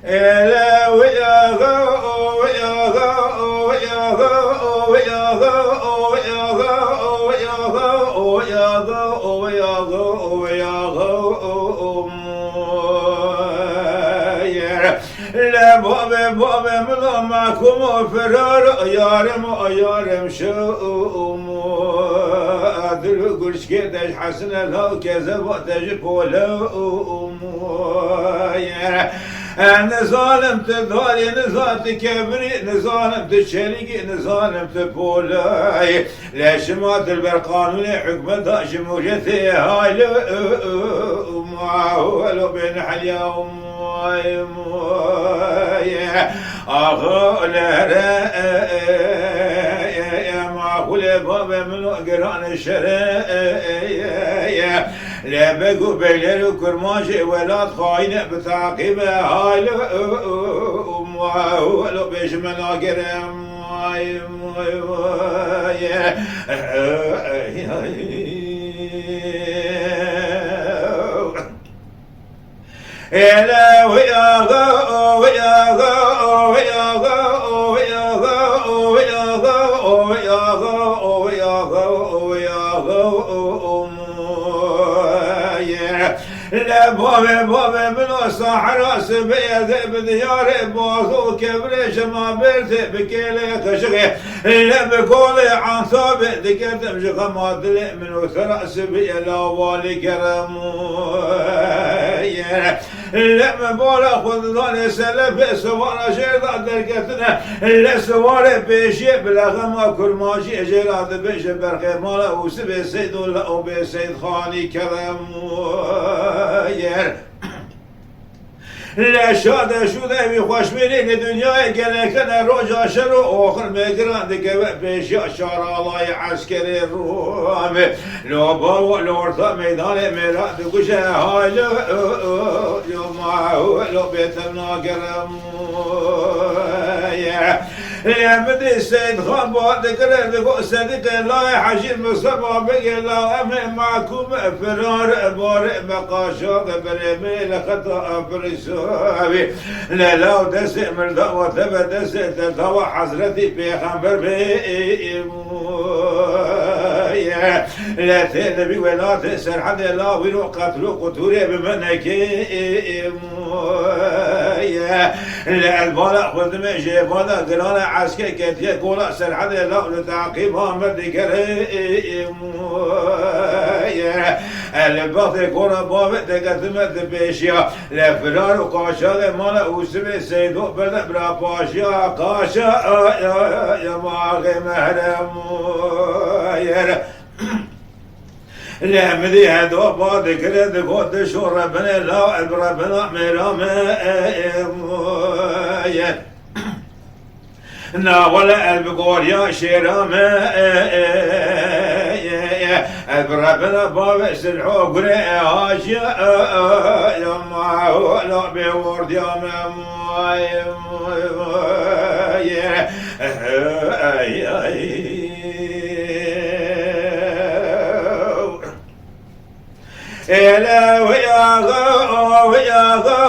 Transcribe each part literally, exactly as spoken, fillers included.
Ele wî axa, Le bavê bavê min o, mahkum o, firar o, yarim o, yarim şum o. Dil û gurçkê te ji hesine law, kezeba te ji pole o. Nizanim tu darî, nizanim tu kevirî, nizanim tu çelîkî, nizanim tu polayî. Leşima dilber qanûnê hikmeta ji mûjetê hayli ma welo bên helya. Axa lere ma xulê bavê min o giran şere. Lê beg û beyler û kurmancê welat xayine bi taqîbe hayli ma welo bêjime nagerim. Ay, ay, ay. Ele wî axa, wî axa, wî axa, wî axa, wî axa, wî axa, wî axa. Le bavê bavê min o, sahera sibê ez ê bi diyarê baz û kevirê ji ma bêrtê bi kêlê qijixê. Le bi kolê ansabê dikerdim ji xema dilê min û sera sibê lavalî kerem. Le min bala xwe didanê selefê siwara jêr da derketine. Le siwarê pêşiyê bi lexema kurmanciyê jêra dibêje berxê mala û sibê Seyd û le û bê Seyd Xanî kerem. Yer. Le şade şûde wî xweşbînî li dinyayê gelekine roja şer û oxir mêgiran dikeve pêşiya şaralayê eskerê Rûmê. Lo bawo li orta meydanê mêra dikuje haylo yo ma lo bêtem nagerim. Lê min dî Seyd Xan ba dikire, digot, Sedîqê layê Hecî Mistefa bigê la, em ê mahkûm firar barê me qaşa de berê me li xeta firisavî. Lê law destê mirda wa teve destê te tawa Hezretî Pêxember bê. Lê tê li vî welatê Serhedê la wî ro qetl û qutûrê bi me nekê. Ye. Li elbala xwe dimê jêbala girana eske ketiye kola Serhedê la li taqîba me digere. Ye. Li bextê kola bavê te ketime di pêşiya. Li firar û qaşaxê mala Ûsivê Seydo berde bira paşiya qaşa ya maxê mehrem. Ye. Lê min dî heda ba dikire, digot, dişo Rebinê law, ez bi Rebina mêra me. Na wele ez bi goriya şêra me. Ez bi Rebina bavê silho gure haciya. Ya ma la bê wordiya me. Ele wî axa, wî axa,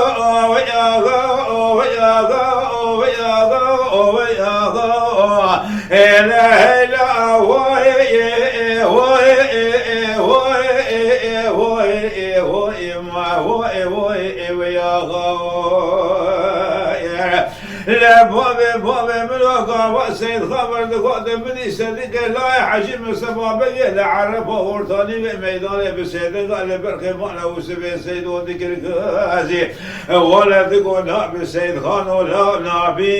wî axa, wî axa, wî axa, wî axa. Ele heyla, wî, wî, wî, wî, wî, wî, wî, wî axa. Le bavê bavê min o gava Seyd Xan ver digote min dî Sedîqê layê Hecî Mistefa Begê li Erefa ortanî vê meydanê bi Seydiqa li ber xêmana Ûsivê Seydo dikir gazî. Wele digo na bi Seyd Xan o la nabî.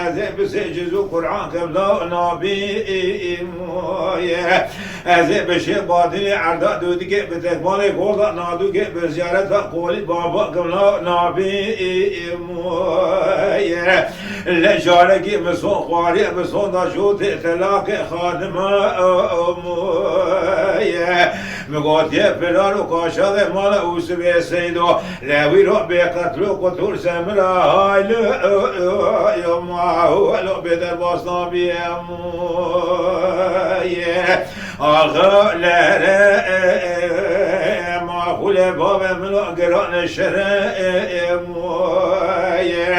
Ez ê bi sê cizû Qur'an kim la nabî. Ez ê bi şê badînê erda dûdikê bi tekmalê gorda nadûkê bi ziyareta kolî baba gimla nabî. Le carekî min son xwariyê bi son da jûtê telaqê xanima. Min gotiye firar û kaşaxê mala Ûsivê Seydo. Le wî ro bê qetl û qutûr semira hayli. Ma lo bê derbas nabî. Axa lere ma xul Lê bavê min o girane şerê ê moye.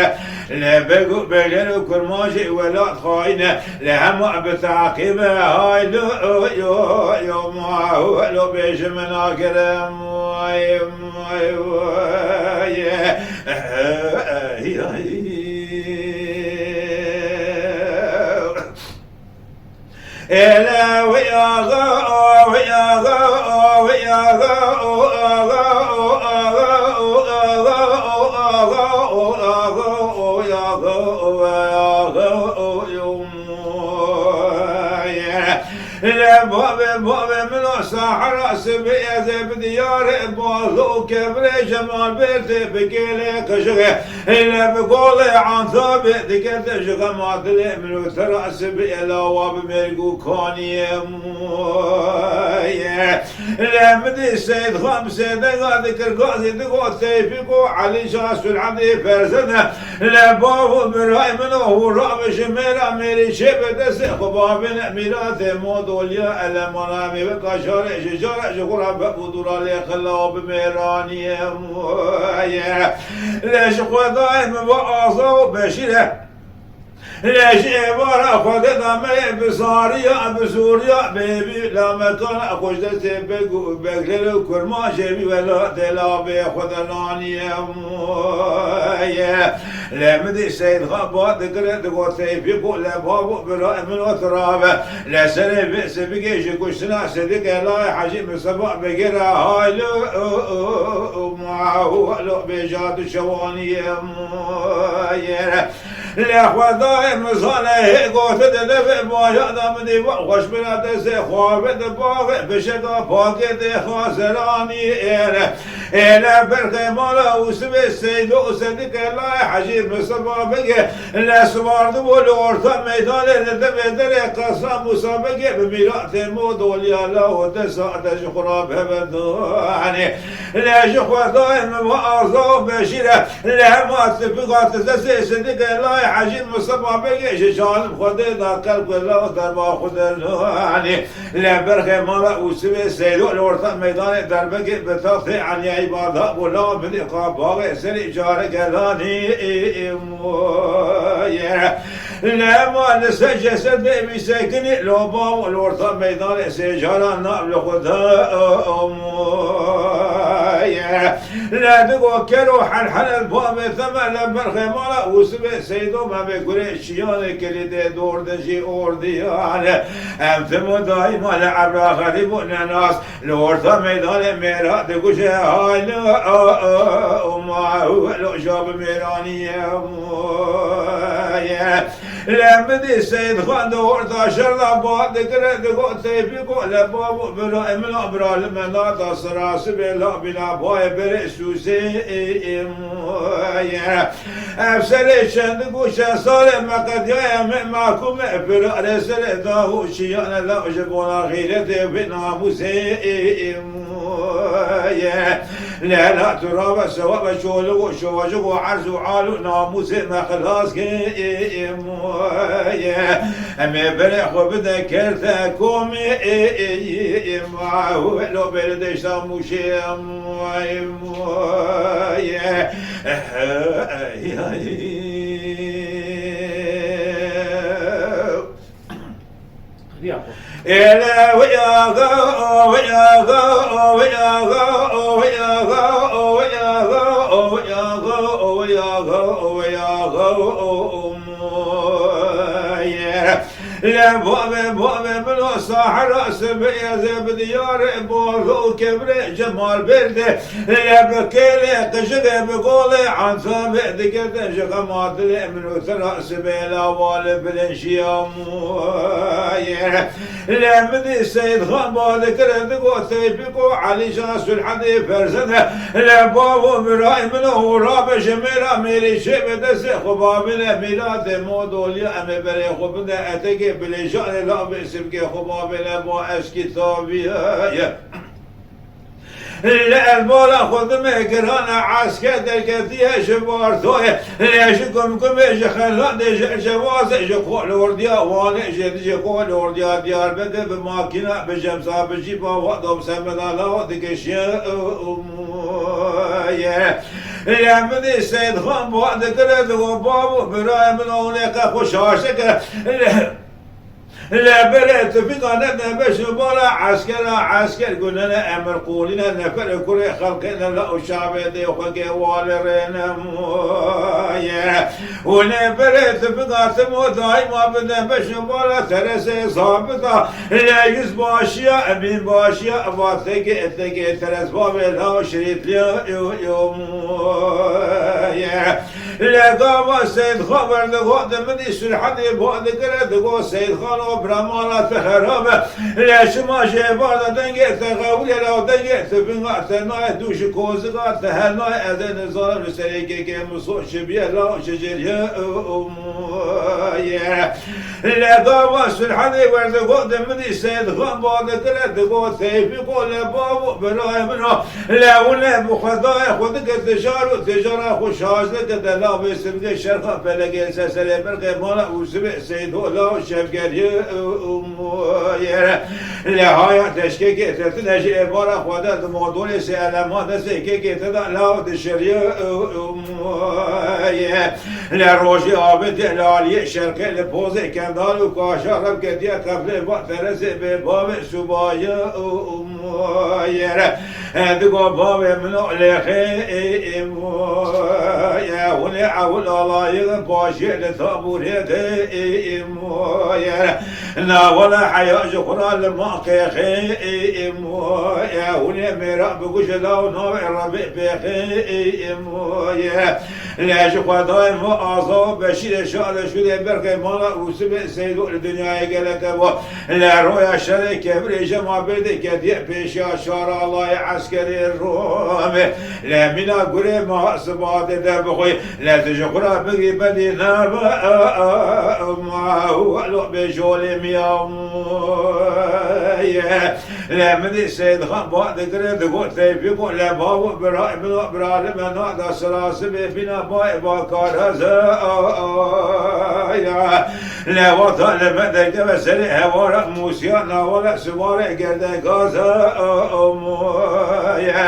Lê beg û beger û kurmancê welat xayine. Lê hema bi teqîbe hay lo, yo, yo, ma, lo bêje min agirem. Ay, ay, ay. Ele wî axa, o wî axa, o wî axa, o axa, o axa, o axa, o axa, o axa, o axa, o axa, o yom. Ele bavê, bavê min o sahara sibê ez ê bi diyarê balo kevrê Cemal Bêrtê bi kêlê qijixê. Hele bi golê Antabê dikete ji xema dilê min û te re sibê lawa bi mêrg û kaniyê moye. Hele min dî Seyîd Xan bi sêdega dikir gazî digot Tevfîk û Elî Şah Sulhedî ferzende. Hele bav û birayê min û hûra bi ji mêra mêrî çê bi destê xwe bavêne mîratê modoliya elemana em ê weka carê ji cara ji xwe re beb û dûra lê xilaw bi mêraniyê moye. Lê ji Xwedayê min va Aza û Beşîr e. Lê ji êvara Xwedê de me yê bi zariya, bi zoriya bêbî lamekana xwe ji destê beg û beglêr û kurmancê wî welatê labê xwe de nanî ye. Lê min dî Seyîd Xan ba dikire digot Tevfîk û le bab û bira min o tirabe. Lê serê vê sibikê ji kuştina Sidikê Layê Hecî Mistefa bigire haylo û ma û lo bêja tu şewaniyê moye. Lê Xwedayê min zane hê gote de devê baya de min dî va xweş bira destê xwe ve de baxê fişeka pakê dê xazeranî êre. Êle berxê mala Ûsibê Seydo û Sedikê Layê Hecî Mistefa Begê le siwardibû li orta meydanê li devê derê Qesra Mûsa Begê bi mîratê modoliya la û desa de ji xwe re bi hev danê. Lê ji Xwedayê min va Aza û Beşîr e. Lê hema tipika tizesê Sidikê Layê Hecî Mistefa Begê ji canim Xwedê da qelb wela û derba xwe de nanî. Lê berxê mala Ûsibê Seydo li orta meydanê derbekê bi taxtê Eliyayî bada bû la min ê qabaxê serê careke danî moye. Lê hema li ser cesedê wî sekinî loba û li orta meydanê sê caran nav li xwe da moye. Lê digo kero helhele bavê te me le berxê mala Ûsibê Seydo me bê gurê çiyanê kilîdê dor de jî ordiyane. Em tim û daîma li ebra xerîb û nenas li orta meydanê mêra diguje haylo û ma û lo ja bi mêraniyê moye. Lê min dî Seyîd Xan di orta şer de ba dikire, digot Tevfîko le bab û bira, min a bira li me nata sira sibê la bîna bayê berê sûsê moye. Ev serê çend û çend salê me qediyaye me mahkûme firarê serê dahû çiyane la ji bona xîretê vê namûsê moye. Lê la tu rabe sewa be çolû û şovajuk û erz û al û namûsê me xilas ke moye. Em ê berê xwe bide kerte komê ma û lo bêrê deşta mûşê moye. Êle wî axa, wî axa, wî axa, wî axa, wî axa, wî axa, wî axa, wî axa, wî axa, moye. Lê bavê, bavê min o sahera sibê ez ê bi diyarê balo û kevrê Cemal Bêrdê. Lê bi kêlê qijixê bi golê Antabê dikete ji xema dilê min û te re sibê lawa li bilinşiya moye. Lê min dî Seyîd Xan ba dikire digot Tevfîko Elî Şah Sulhedî ferzende. Lê bav û birayê min û rabe ji mêra mêrî çê bi destê xwe bavêne mîratê modoliya em ê berê xwe bide etekê bilêjanê labê sibkê xwe bavêne ba eskî taviye. Li elbala xwe dimê girane esker derketiye ji Bartoyê. Lê ji Gumgumê, ji Xelatê, ji Ecevazê, ji Kolordiya Wanê, ji dijî Kolordiya Diyarbekir bi makîna, bi jemsa, bi jîpa, wa do bi semeda lawa dikişiye. Lê min dî Seyîdxan ba dikire, digo, bavo, birayê min, hûn ê qe xwe şaş dike. Lê Lê berê tipîka ne, ne beş û bala eskera esker gunene emir qûlîne nefer kurê xelqê ne la û şavê dê xwe ke wali rêne moye. Û lê berê tipîka timo daîma bi ne beş û bala teresê sabita. Lê yüz başiya, bin başiya, va teke, teke teres bavê la û şirîtliya yo, yo moye. Lê gava Seyîdxan berdixwe di min dî Surhedê ba dikire, digo, Seyîdxan, o bramana te xerab e. Lê şima jê êvar de dengê te xewlê, la dengê te binga te nayê, dû ji kozika te her nayê, ez ê nizanim li serê kekê min so şibiye, la şiciriye. Lê gava Surhedê berdixwe di min dî Seyîdxan ba dikire, digo, Tevfîqo, lê bavo, birayê min o. Lê hûn ê bi Xwedayê xwe dike tijar û tijara xwe şaş dike, delabê simgê şerxa pelekê ser serê berxê mala û sibê Seydo la û şevgeriyê û moyê. Lê haya teşkekê te tine ji êvara xwe de di modolê sê elema destê kekê te de la û dişiriyê û moyê. Lê rojê avê tê li aliyê şerqê li pozê kendal û kaşa rev ketiye qeflê va teresê bê bavê subayê û moyê. Digo bavê min o lêxê ê moye, hûn ê ewil alayî paşê li taburê de ê moye. Navale heya ji xwe ra li ma qêxê ê moye, hûn ê mêra bi guj da û navê revê pêxê ê moye. Lê ji Xwedayê me aza û beşîrê şa de şûrê berxê mala Ûsibê Seydo li dinyayê geleke bo. Lê roya şerê kevirê jema bêdê ketiye pêşiya şara layê eskerê Romê. Lê mîna gurê me sibadê de bixwî. Lê tu ji xwe ra bigî bedî nebe ma û elo bê jolê miya ye. Lê min dî Seyîdxan ba digire, digot, Tevfîqo, lê bavo, birayê min o, biralê me nada sirasibê bîna bayê bakare ze. Lê wata li me derkeve serê hewara Mûsiya, navale sivarê gerdega ze moye.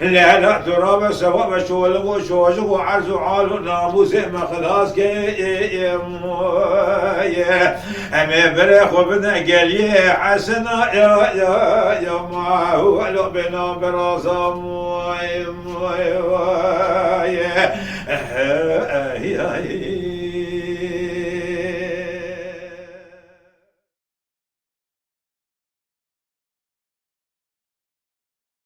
Lê hela tu rabe sevabe şolix û şojix û erz û al û namûsê me xilas ke moye. Em ê berê xwe bidin geliyê Hesena ya, ya, ya ma û elo bêna beraza moye, moye, moye.